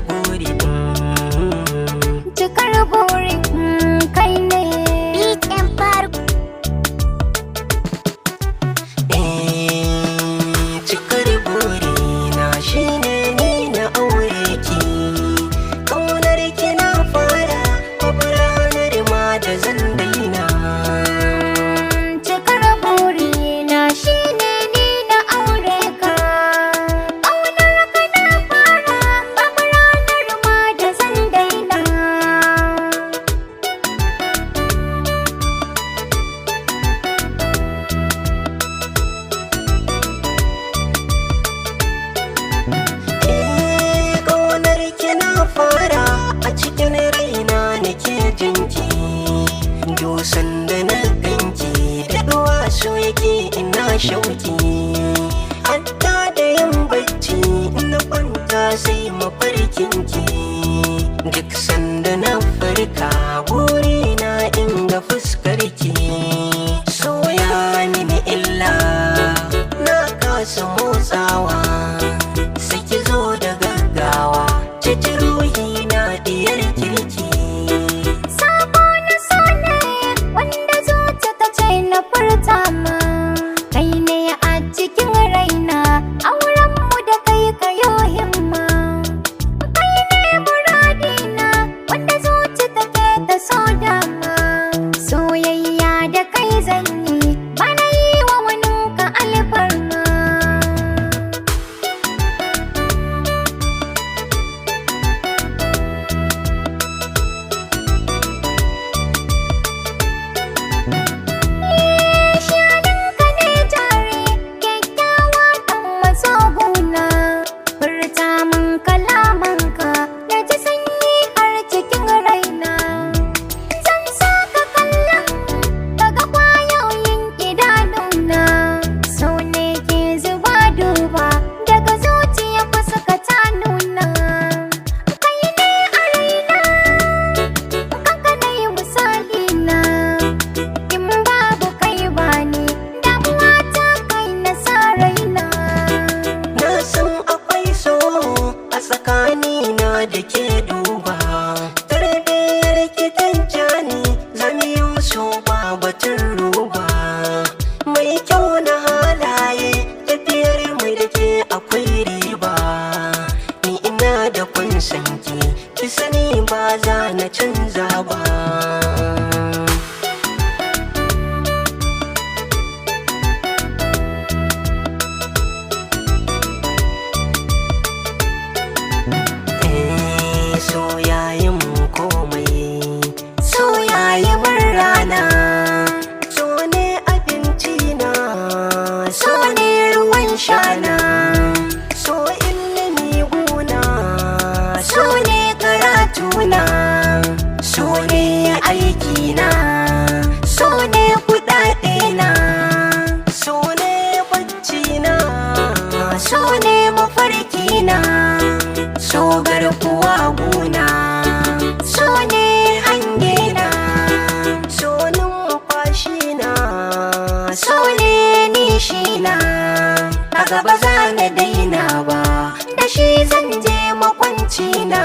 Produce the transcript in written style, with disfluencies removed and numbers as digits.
buri. Cikar buri, kai ne. Beat and Park. Eh, cikar buri na shine ni na aure ki. Kaunar ki na fara, babu ranar ma da zan daina. Cikar buri na shine ni na aure ka. Ƙaunar ka na fara, babu ranar ma da zan daina. Eh, kaunar ki na fara, a cikin raina nake jinki. Dusan da na ganki, daɗuwa so yake ina shauki. Hatta da yin bacci na kwanta sai mafarkinki. Duk sanda na farka, burina in ga fuskarki. Soya mini illa, na kasa motsawa. Sai ki zo da gaggawa, ceci ruhi na, diyar kirki. Sabo na so ne wanda zuciya ta ce na furta ma. Kai ne a cikin raina, auren mu da kai kayo himma. Kai ne muradina wanda zuciya take ta so dama. Soyayya da kai zan yi, bana yi wa waninka alfarma. Shaninka ne jare, kyakkyawa ɗan matsoguna. Furta min kalamanka, na ji sanyi har cikin raina. Zan saka kallon daga kwayoyin idanuna. So ne ke zuba duba, daga zuciya fuska ta nuna. Kai ne a raina, kanka na yi misali na. In babu kai bani damuwa ta kai na sa raina. Na san akwai so a tsakanina da ke, duba. Tarbiyyar ki jani, zamiyo so ba batun ruba. Mai kyau na halaye, tafiyar mai da ke akwai riba. Ni ina da kun sanki, ki sani ba za na canza ba. Eh, so yayi mun komai, so yayi mun rana, so ne abinci na, so ne ruwan shana, so ilimi guna, so ne karatuna, so ne aikina, so ne kudade na, so ne bacci na, so ne mafarki na, so garkuwa guna, so ne hange na, so numfashi na, so ne nishi na. A gaba za na daina ba, da shi zan je makwanci na.